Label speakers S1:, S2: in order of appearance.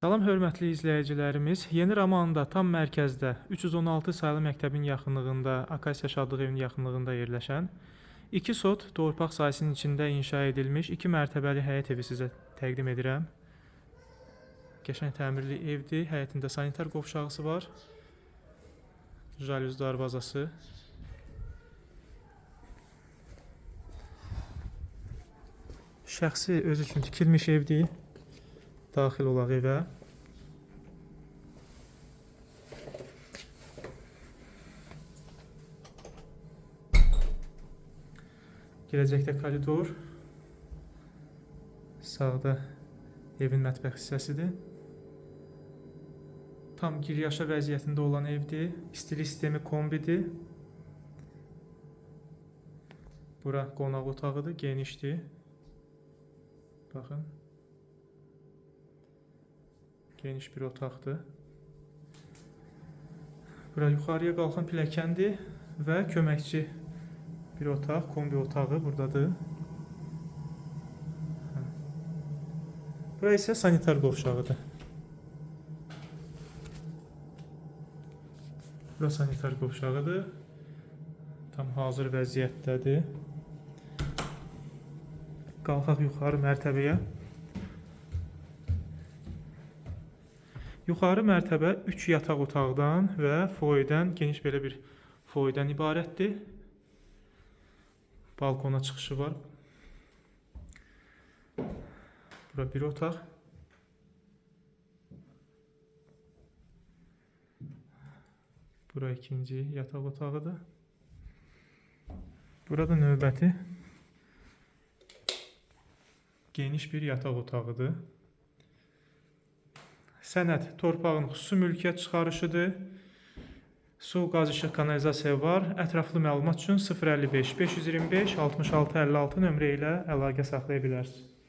S1: Salam hörmətli izləyicilərimiz. Yeni Romanda tam mərkəzdə 316 saylı məktəbin yaxınlığında, Akasiya Şadlıq evinin yaxınlığında yerləşən 2 sot torpaq sahəsinin içində inşa edilmiş 2 mərtəbəli həyət evi sizə təqdim edirəm. Qəşəng təmirli evdir. Həyətində sanitar qovşağısı var. Jalüz darvazası. Şəxsi özü üçün tikilmiş evdir. Daxil olaq evə. Girəcəkdə koridor. Sağda evin mətbəx hissəsidir. Tam giryaşa vəziyyətində olan evdir. İstilik sistemi kombidir. Bura qonaq otağıdır, genişdir. Baxın. Geniş bir otaqdır. Bura yuxarıya qalxan pilləkəndir və köməkçi bir otaq, kombi otağı buradadır. Hə. Bura isə sanitar qovşağıdır. Bura sanitar qovşağıdır. Tam hazır vəziyyətdədir. Qalxaq yuxarı mərtəbəyə. Yuxarı mərtəbə 3 yataq otaqdan və foydən, geniş belə bir foydən ibarətdir. Balkona çıxışı var. Bura bir otaq. Bura ikinci yataq otağıdır. Burada növbəti geniş bir yataq otağıdır. Sənəd torpağın xüsusi mülkiyyət çıxarışıdır. Su, qaz, işıq, kanalizasiya var. Ətraflı məlumat üçün 055 525 66 56 nömrə ilə əlaqə saxlaya bilərsiniz.